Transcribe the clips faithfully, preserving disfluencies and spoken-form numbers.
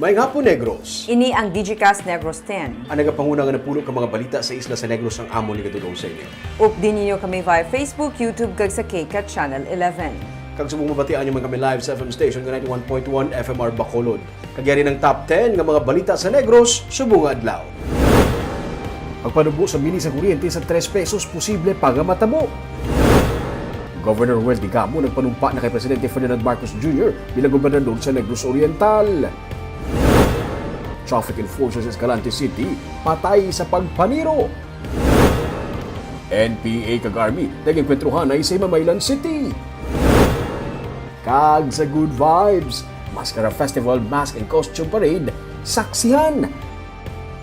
Maayong hapon, Negros. Ini ang Digicast Negros ten. Ang nagapanguna nga napulo ka mga balita sa isla sa Negros ang amon ihatod sa inyo. Updi ninyo kami via Facebook, YouTube, kag sa K CAT Channel eleven. Kag subong mabatian nyo man kami live sa F M station nga ninety-one point one F M R Bacolod. Kag yari ang top ten nga mga balita sa Negros subong nga adlaw. Pagpanubo sa mili sa kuryente sa tres pesos posible pa nga matabo. Governor Ruel Digamo nagpanumpa na kay Presidente Ferdinand Marcos Junior bilang gobernador sa Negros Oriental. Traffic enforcer sa Escalante City patay sa pagpaniro. N P A kag Army nag-engkwentro anay sa Himamaylan City. Kag sa Good Vibes, Mascara Festival, Mask and Costume Parade, saksihan.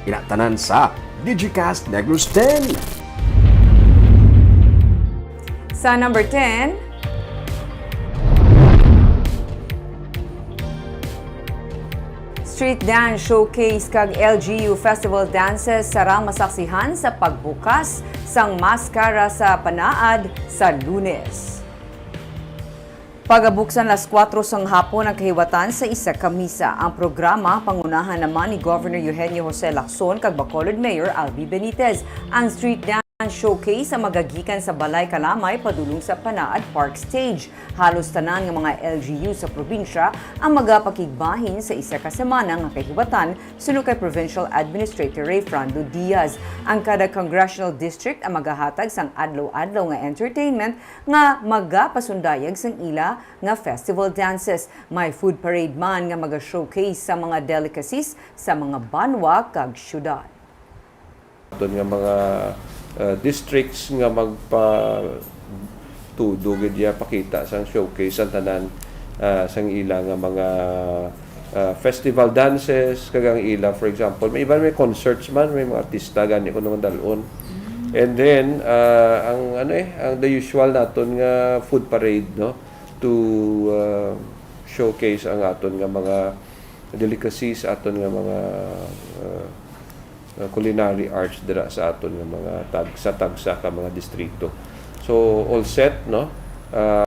Ina tanan sa Digicast Negros ten. Sa number ten, Street Dance Showcase kag L G U Festival Dances sara masaksihan sa pagbukas sang Mascara sa Panaad sa Lunes. Pagabuksan las kuwatro sang hapon ang kahiwatan sa isa ka misa. Ang programa pangunahan naman ni Governor Eugenio Jose Lacson kag Bacolod Mayor Albee Benitez. Ang street dance showcase ang magagikan sa Balay Kalamay padulong sa Panaad Park Stage. Halos tanan nga mga L G U sa probinsya ang magapakigbahin sa isa ka semana nga kahiwatan, suno kay Provincial Administrator Rayfrando Diaz. Ang kada congressional district ang magahatag sang adlaw-adlaw nga entertainment nga magapasundayag sang ila nga festival dances. May food parade man nga maga-showcase sa mga delicacies sa mga banwa kag syudad. Aton nga mga, ah, districts nga magpa-, tudo gid ya pakita sang showcase ang tanan, ah, sang ila nga mga, ah, festival dances, kag ang ila, for example, may iban may concerts man, may mga artista gani kuno nga dal-on. And then, ah, ang ano eh, ang the usual naton nga food parade, no, to, ah, showcase ang aton nga mga delicacies, aton nga mga, ah, ah, culinary arts dira sa aton nga mga tag-, sa tagsa ka mga distrito. So, all set, no? Ah,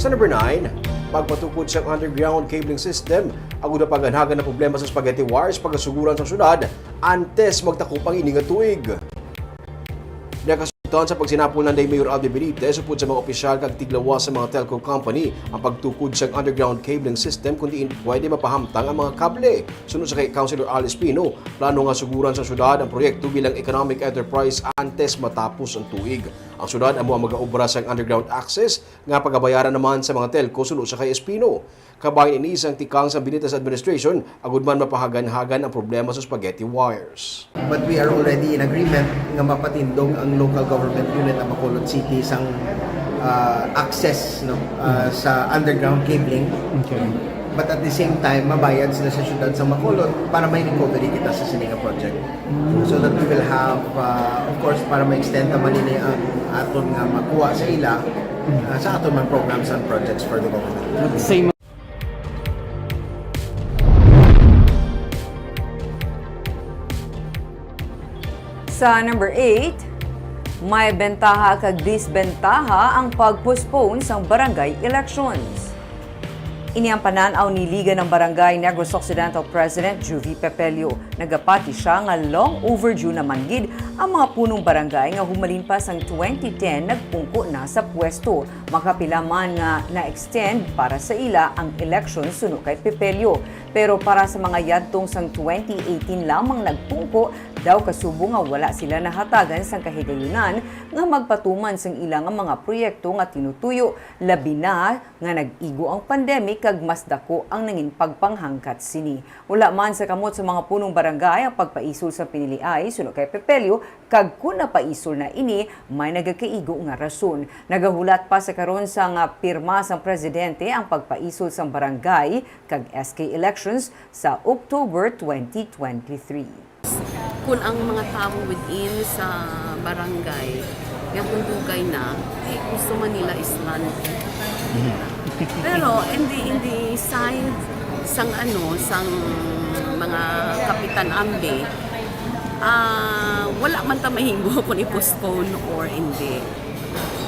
Sa number nine, pagpatukod sa underground cabling system, agud mapahagan-hagan ang problema sa spaghetti wires pagkasuguran sa syudad antes magtakop ang ini nga tuig. Nakasultan sa pagsinapol nanday Mayor Albee Benitez upod sa mga opisyal kag tiglawas sa mga telco company ang pagtukod sa underground cabling system, kun diin pwede mapahamtang ang mga kable. Suno sa kay Councilor Al Espino, plano nga suguran sa syudad ang proyekto bilang economic enterprise antes matapos ang tuig. Ang syudad amo ang magaobra sang underground access nga pagabayaran naman sa mga telco, suno sa kay Espino. Kabahin ini sang tikang sa Benitez administration, agud man mapahagan-hagan ang problema sa spaghetti wires. But we are already in agreement nga mapatindog ang local government unit ang Bacolod City sang, ah, access, no, ah, sa underground cabling. But at the same time, mabayad sila sa syudad sa Bacolod para may recovery kita sa sini nga project. So that we will have, ah, of course, para ma-extend naman ini ang aton nga makuha sa ila, ah, sa aton man programs and projects for the government. Same. Sa number eight, may bentaha kag disbentaha ang pag-postpone sang barangay elections. Ini ang panan-aw ni Liga ng Barangay Negros Occidental President Juvie Pepelio. Nagapati sia nga long overdue naman gid ang mga punong barangay nga humalin pa sang twenty ten nagpungko na sa pwesto. Makapila man nga na-extend para sa ila ang eleksyon, suno kay Pepelio. Pero para sa mga yadtong sang twenty eighteen lamang nagpungko, daw kasubo nga wala sila nahatagan sang kahigayunan nga magpatuman sang ila nga mga proyekto nga tinutuyo, labi na nga nag-igo ang pandemic kag mas dako ang nangin pagpanghangkat sini. Wala man sa kamot sa mga punong barangay ang pagpaisol sa piniliay, suno kay Pepelio, kag kon napaisol na ini, may nagakaigo nga rason. Nagahulat pa sa karon sa nga pirma sang presidente ang pagpaisol sang barangay kag S K elections sa October twenty twenty-three. Kung ang mga tawo within sa barangay, nga kung dugay na, di gusto man nila islan. Pero in the, in the side sang ano, sang mga kapitan ambi, ah, wala man ta mahimo kung i-postpone or hindi.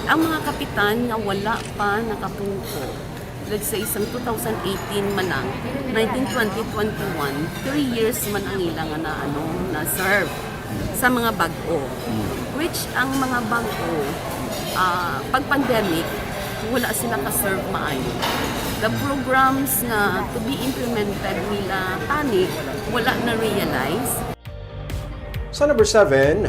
Ang mga kapitan nga wala pa nakapungko, let's say, sang two thousand eighteen man lang, nineteen, twenty, twenty-one, three years man ang ila nga na, ano, na-serve sa mga bag-o. Which ang mga bag-o, ah, pag pandemic, wala sila ka-serve maayo. The programs nga to be implemented nila tani, wala na-realize. Sa number seven,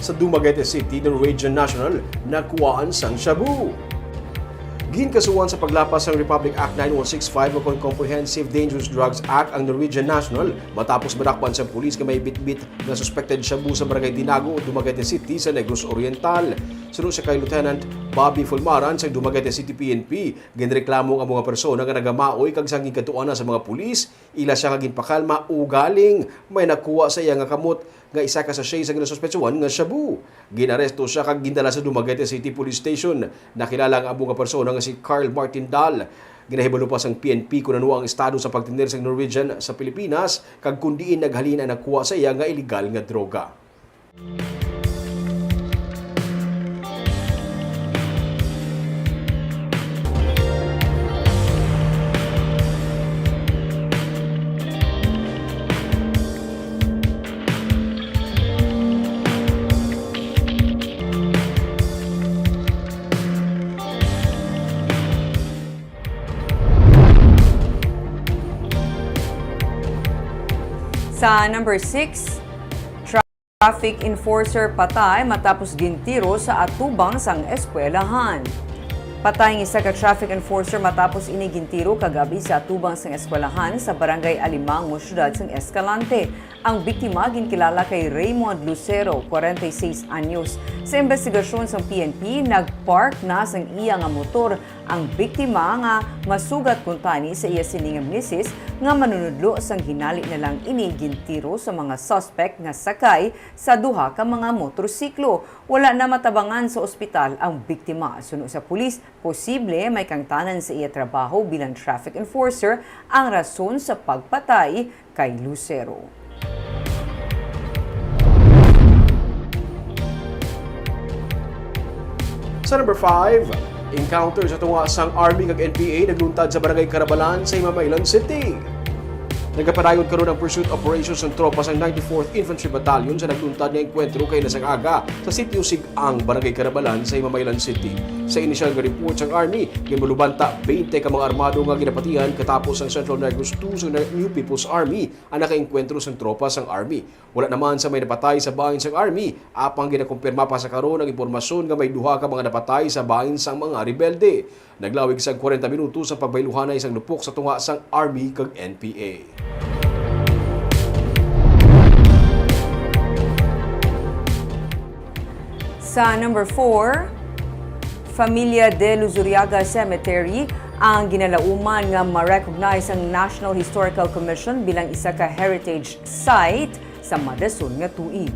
sa Dumaguete City, Norwegian national nakuhaan sang shabu. Ginkasuhan sa paglapas sang Republic Act nine one six five ukon Comprehensive Dangerous Drugs Act ang Norwegian national matapos madakpan sang pulis nga may bitbit nga suspected shabu sa Barangay Dinago, Dumaguete City sa Negros Oriental. Suno sa kay Lieutenant Bobby Fulmaran sang Dumaguete City P N P, ginreklamo ang mga persona nga nagamaoy kag sang ginkaduanan sa mga pulis, ila sia nga ginpakalma, ugaling may nakuha sa iya nga kamot nga isa ka sachet sa ginasuspetsuhan nga shabu. Ginaresto sia kag gindala sa Dumaguete City Police Station. Nakilala ang amo nga persona nga si Carl Martin Dahl. Ginahibalo pa sang P N P kon ano ang estado sa pagtener sang Norwegian sa Pilipinas kag kon diin naghalin ang nakuha sa iya nga iligal nga droga. Sa number six, traffic enforcer patay matapos gintiro sa atubang sang eskwelahan. Patay ang isa ka traffic enforcer matapos ini gintiro kagab-i sa atubang sang eskwelahan sa Barangay Alimango, siyudad sang Escalante. Ang biktima ginkilala kay Raymond Lucero, kwarenta y seis anyos. Sa imbestigasyon sang P N P, nag-park na sang iya nga motor ang biktima nga masugat kuntani sa iya sini nga misis nga manunudlo sang hinali na lang ini gintiro sa mga suspect nga sakay sa duha ka mga motorsiklo. Wala na matabangan sa ospital ang biktima. Suno sa pulis, posible may kangtanan sa iya trabaho bilang traffic enforcer ang rason sa pagpatay kay Lucero. Sa number five, encounter sa tunga sang Army kag N P A nagluntad sa Barangay Carabalan sa Himamaylan City. Nagapadayon karon ang pursuit operation sang tropa sang ninety-fourth Infantry Battalion sa nagluntad nga engkwentro kaina sang aga sa Sitio Sig-ang, Barangay Carabalan sa Himamaylan City. Sa inisyal nga report sang Army, ginmalubanta twenty ka mga armado nga ginapatihan katapos ang Central Negros two sang New People's Army ang nakaengkwentro sang tropa sang Army. Wala naman sa may napatay sa bahin sang Army, apang ginakumpirma pa sa karon ang impormasyon nga may duha ka mga napatay sa bahin sang mga rebelde. Naglawig sang kwarenta minutos ang pagbayluhanay sang lupok sa tunga sang Army kag N P A. Sa number four, Familia de Luzuriaga Cemetery ang ginalauman nga ma-recognize ang National Historical Commission bilang isa ka heritage site sa madason nga tuig.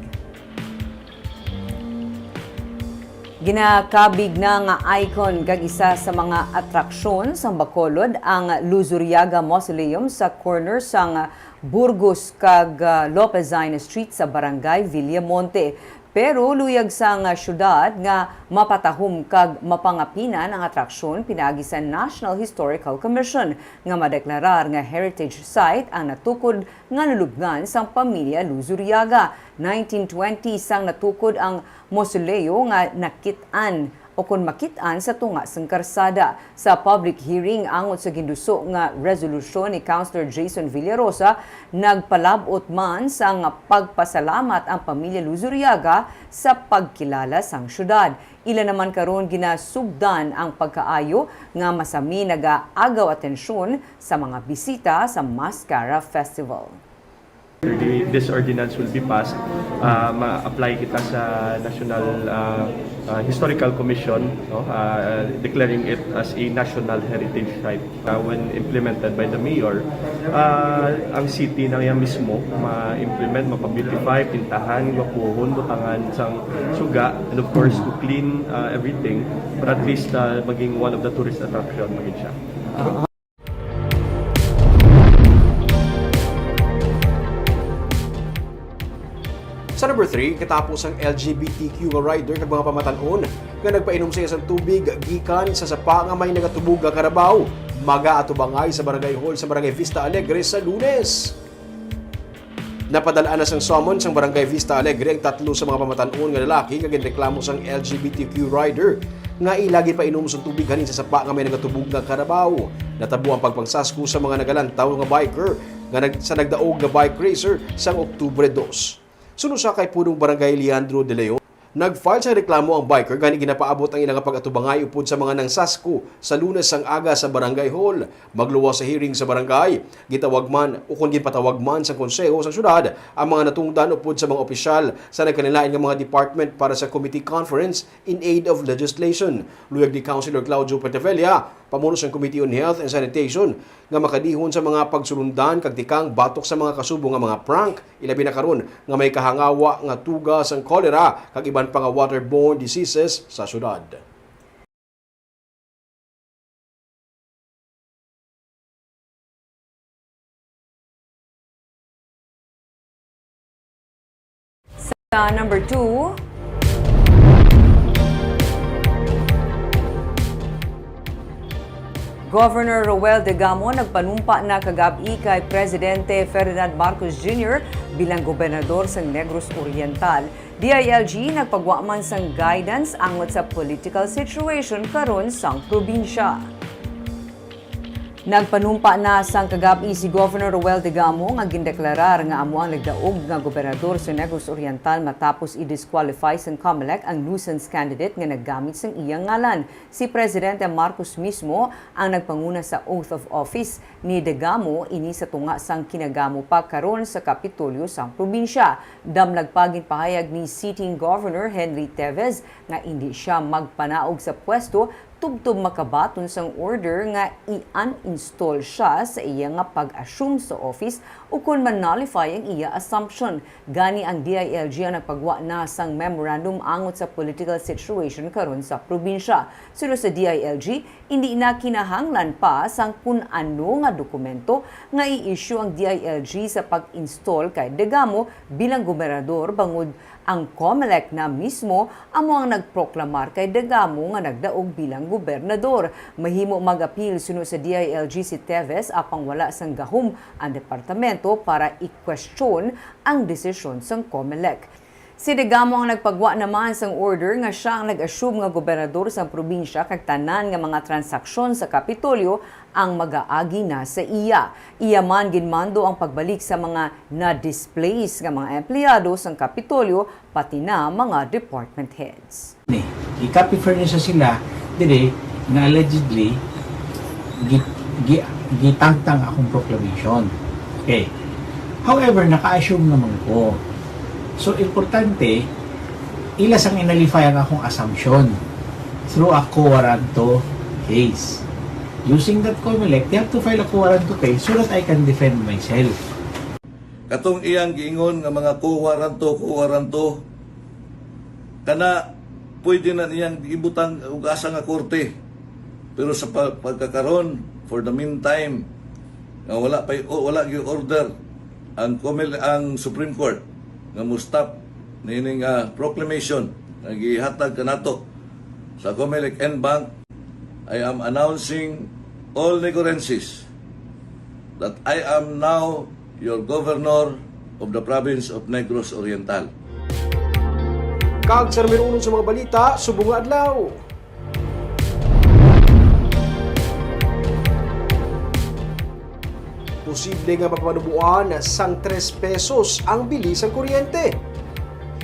Ginakabig na nga icon kag isa sa mga atraksyon sang Bacolod ang Luzuriaga Mausoleum sa corner sang Burgos kag, ah, Lopezine Street sa Barangay Villamonte. Pero luyag sang, ah, siyudad nga mapatahom kag mapangapinan ang atraksyon pinaagi sa National Historical Commission nga madeklarar nga heritage site ang natukod nga lulubngan sang pamilya Luzuriaga. Nineteen twenty sang natukod ang mausoleo nga nakit-an o kon makit-an sa tunga sang karsada. Sa public hearing angot sa ginduso nga resolusyon ni Councilor Jason Villarosa, nagpalab-ot man sang pagpasalamat ang pamilya Luzuriaga sa pagkilala sang siyudad. Ila naman karon ginasugdan ang pagkaayo nga masami nagaagaw atensyon sa mga bisita sa Mascara Festival. This ordinance will be passed, ah, ma-apply kita sa National, ah, ah, Historical Commission, no? Ah, declaring it as a national heritage site. Ah, when implemented by the mayor, ah, ang city na niya mismo ma-implement, mapa-beautify, pintahan, gwapuhon, butangan sang suga, and of course, to clean, ah, everything, para at least, ah, maging one of the tourist attraction, maging siya. Sa number three, katapos ang L G B T Q nga rider kag mga pamatan-on nga nagpainom sa iya sang tubig gikan sa sapa nga may nagatubog nga karabaw, mag-aatubangay sa barangay hall sa Barangay Vista Alegre sa Lunes. Napadal-an na sang summons sang Barangay Vista Alegre ang tatlo sa mga pamatan-on nga lalaki nga ginreklamo sang L G B T Q rider nga ila ginpainom sang tubig halin sa sapa nga may nagatubog nga karabaw. Natabo ang pagpangsasko sa mga nagalantaw nga biker nga nag-, sa nagdaog nga bike racer sang Oktubre dos. Suno sa kay Punong Barangay Leandro De Leon, nag-file sang reklamo ang biker gani ginapaabot ang ila nga pag-atubangay upod sa mga nangsasko sa Lunes sang aga sa barangay hall. Magluwas sa hearing sa barangay, gitawag man ukon ginpatawag man sa konseho sa syudad ang mga natungdan upod sa mga opisyal sa nagkalainlain nga mga department para sa committee conference in aid of legislation. Luyag ni Councilor Claudio Petevella, pamuno sang Committee on Health and Sanitation, nga makadihon sa mga pagsulundan kag tikang batok sa mga kasubo nga mga prank, ilabi na karon nga may kahangawa nga tuga sang cholera kag iban pa nga waterborne diseases sa syudad. Sa number two, Governor Roel Degamo nagpanumpa na kagab-i kay Presidente Ferdinand Marcos Junior bilang gobernador sa Negros Oriental. D I L G nagpagwa man sang guidance angot sa political situation karon sang probinsya. Nagpanumpa na sang kagab-i si Governor Roel Degamo nga gindeklarar nga amo ang nagdaog nga gobernador sa Negros Oriental matapos i-disqualify sang Comelec ang nuisance candidate nga naggamit sang iyang ngalan. Si Presidente Marcos mismo ang nagpanguna sa oath of office ni Degamo, ini sa tunga sang kinagamo pa karon sa Kapitolyo sang probinsya. Damlag pa ginpahayag ni Sitting Governor Henry Teves nga indi sia magpanaog sa pwesto tubtob makabaton sang order nga i-uninstall sia sa iya nga pag-assume sa office ukon ma-nullify ang iya assumption. Gani, ang D I L G ang nagpagwa na sang memorandum angot sa political situation karon sa probinsya. Suno sa D I L G, indi na kinahanglan pa sang kun ano nga dokumento nga i-issue ang D I L G sa pag-install kay Degamo bilang gobernador, bangod ang Comelec na mismo amo ang nagproklamar kay Degamo nga nagdaog bilang gobernador. Mahimo mag-apil suno sa D I L G si Teves, apang wala sang gahom ang departamento para i-question ang desisyon sang Comelec. Si Degamo ang nagpagwa naman sang order nga sia ang nag-assume nga gobernador sang probinsya, kag tanan nga mga transaksyon sa Kapitolyo ang magaagi na sa iya. Iya man ginmando ang pagbalik sa mga na-displace nga mga empleyado sang Kapitolyo, pati na mga department heads. Ni, i-copy furnish sila diri nga allegedly gi-, gi-, gitangtang akong proclamation. Okay. However, naka-assume naman ko. So, importante, ila sang i-nullify ang akong assumption through a quo warranto case. Using that Comelec, they have to file a quo warranto case so that I can defend myself. Katong iyang giingon nga mga quo warranto, quo warranto, kana pwede na niyang ibutang og asa nga korte. Pero sa pa-, pagkakaron, for the meantime, nga wala pa'y, o, wala gyud order ang Comel-, ang Supreme Court nga mo-stop nining, ah, proclamation nga gihatag kanato sa Comelec en banc, I am announcing all Negrenses that I am now your governor of the province of Negros Oriental. Kag sa numero uno sa mga balita, subong nga adlaw. Posible nga mapanuboan sang tres pesos ang bili sang kuryente.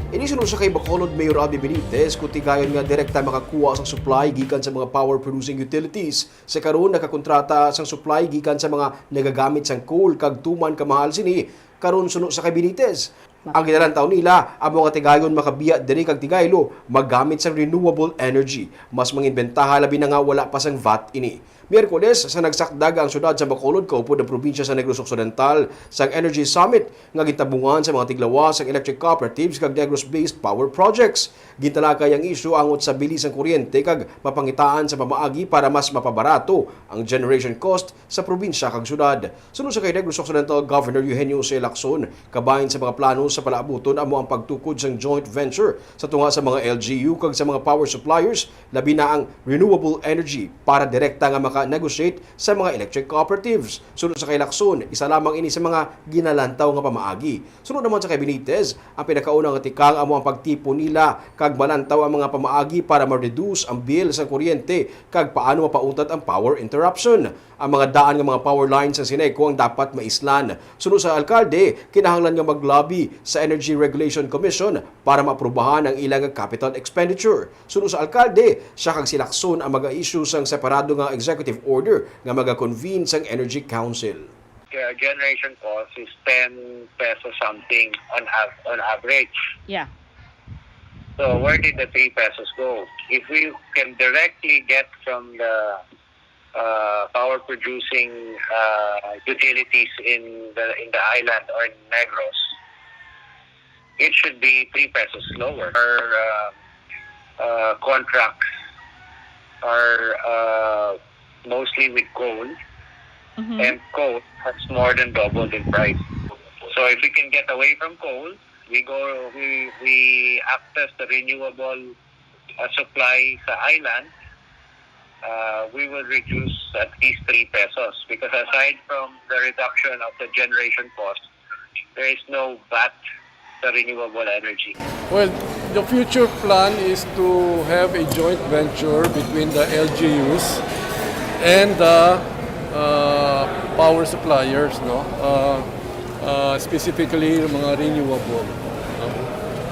Ini suno sa kay Bacolod Mayor Abby Benitez, kung tigayon nga direkta makakuha sang supply gikan sa mga power producing utilities. Sa karon, nakakontrata sang supply gikan sa mga nagagamit sang coal kag tuman kamahal sini karon suno sa kay Benitez. Ang ginalantaw nila, amo nga tigayon makabiya diri kag tigaylo magamit sang renewable energy. Mas mangin bentaha labi na nga wala pa sang vat ini. Miyerkules, sa nagsakdag ang siyudad sa Bacolod, kaupod ang probinsya sa Negros Occidental sang Energy Summit nga gintabungan sa mga tiglawas sang electric cooperatives kag Negros-based power projects. Gintalakay ang isyu angot sa bili sang kuryente kag mapangitaan sa pamaagi para mas mapabarato ang generation cost sa probinsya kag siyudad. Suno sa kay Negros Occidental Governor Eugenio Jose Lacson, kabahin sa mga plano sa palaabuton amo ang pagtukod sang joint venture sa tunga sa mga L G U kag sa mga power suppliers, labi na ang renewable energy, para direkta nga maka-negotiate sa mga electric cooperatives. Suno sa kay Lacson, isa lamang ini sa mga ginalantaw nga pamaagi. Suno naman sa kay Benitez, ang pinakauna nga tikang amo ang pagtipon nila kag malantaw ang mga pamaagi para ma-reduce ang bill sa kuryente kag paano mapauntat ang power interruption. Ang mga daan nga mga power lines sa Sineco ang dapat maislan. Suno sa alkalde, kinahanglan nga mag-lobby sa Energy Regulation Commission para maaprubahan ang ilang capital expenditure. Suno sa alkalde, siya kag si Lacson ang mag-issue sang separado nga executive order nga maga-convene sang Energy Council. The generation cost is ten pesos something on av- on average. Yeah. So where did the three pesos go? If we can directly get from the uh, power producing uh, utilities in the in the island or in Negros, it should be three pesos lower. Our uh, uh, contracts are uh, mostly with coal, Mhm. and coal has more than doubled in price. So if we can get away from coal, we go we we access the renewable uh, supply sa island. Uh, we will reduce at least three pesos because aside from the reduction of the generation cost, there is no V A T sa renewable energy. Well, the future plan is to have a joint venture between the L G Us and the uh, power suppliers, no? Uh, uh, specifically, yung mga renewable. No?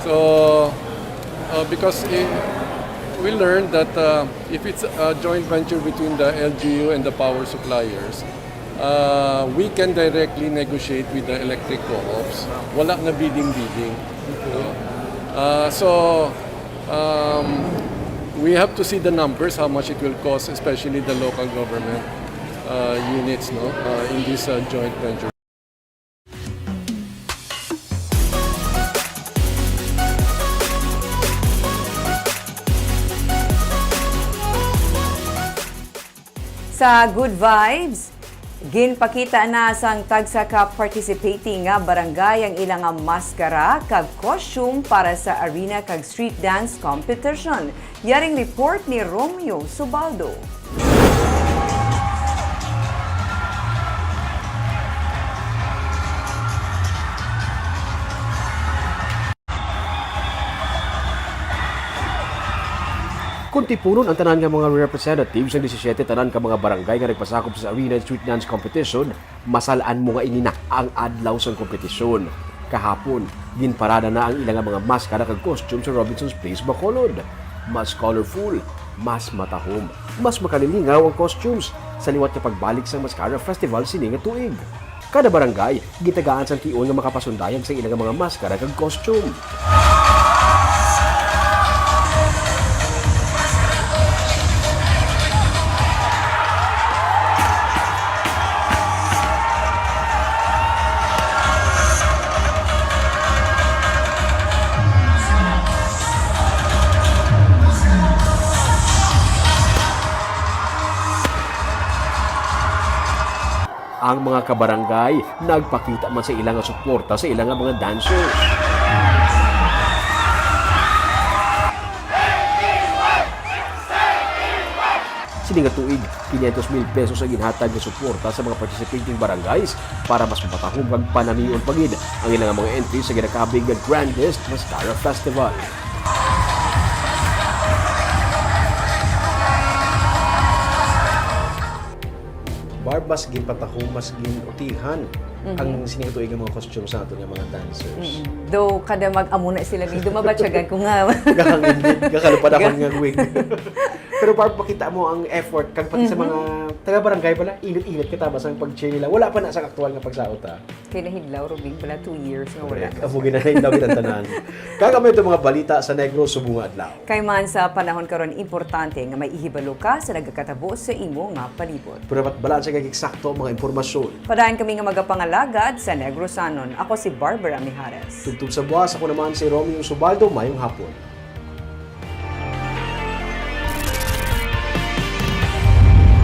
So, uh, because i- we learned that uh, if it's a joint venture between the L G U and the power suppliers, uh, we can directly negotiate with the electric co-ops. Wala na bidding-bidding. No? Uh, so, um, we have to see the numbers, how much it will cost, especially the local government uh, units, no, uh, in this uh, joint venture. Sa Good Vibes, ginpakita na sang tagsa ka participating nga barangay ang ila nga maskara kag costume para sa arena kag street dance competition. Yaring report ni Romeo Subaldo. Kon tipunon ang tanan nga mga representatives sang disisiete tanan ka mga barangay nga nagpasakop sa arena and street dance competition, masal-an mo nga ini na ang adlaw sang kompetisyon. Kahapon, ginparada na ang ila nga mga maskara kag costume sa Robinson's Place, Bacolod. Mas colorful, mas matahom, mas makalilingaw ang costumes sa liwat nga pagbalik sang Mascara Festival sini nga tuig. Kada barangay, gitagaan sang tion nga makapasundayag sa ila nga mga maskara kag costume. Ang mga kabarangay nagpakita man sa ila nga suporta sa ila nga mga dancers. Sini nga tuig, quinientos mil pesos ang ginhatag nga suporta sa mga participating barangays para mas mapatahom kag panamion pa gid ang ila nga mga entry sa ginakabig nga Grandest Mascara Festival. Barb, mas ginpatahom, mas gin-utihan, Mhm. ang sining tuig nga mga costume sa ato nga mga dancers. Mm. Though kada mag-amo na sila, may dumabatyagan ko nga. Gakangin, gakalupad ako nga wig. Pero para pakita mo ang effort, kag pati sa Mhm. mga taga-barangay pala, init-init ka tabas ang pag-cheer nila. Wala pa na sa aktual nga pagsaot, ha? Kay nahidlaw, Rubig, pala two years nga wala. Correct. Amo ginahidlaw kita tanan. Kag amo ito mga balita sa Negros subong nga adlaw. Kay man sa panahon karon, importante nga may ihibalo ka sa nagakatabo sa imo nga palibot. Pero dapat balanse kag eksakto ang mga impormasyon. Padayon kami nga magapangalagad sa Negrosanon. Ako si Barbara Mijares. Tubtob sa buwas, ako naman si Romeo Subaldo. Mayong hapon.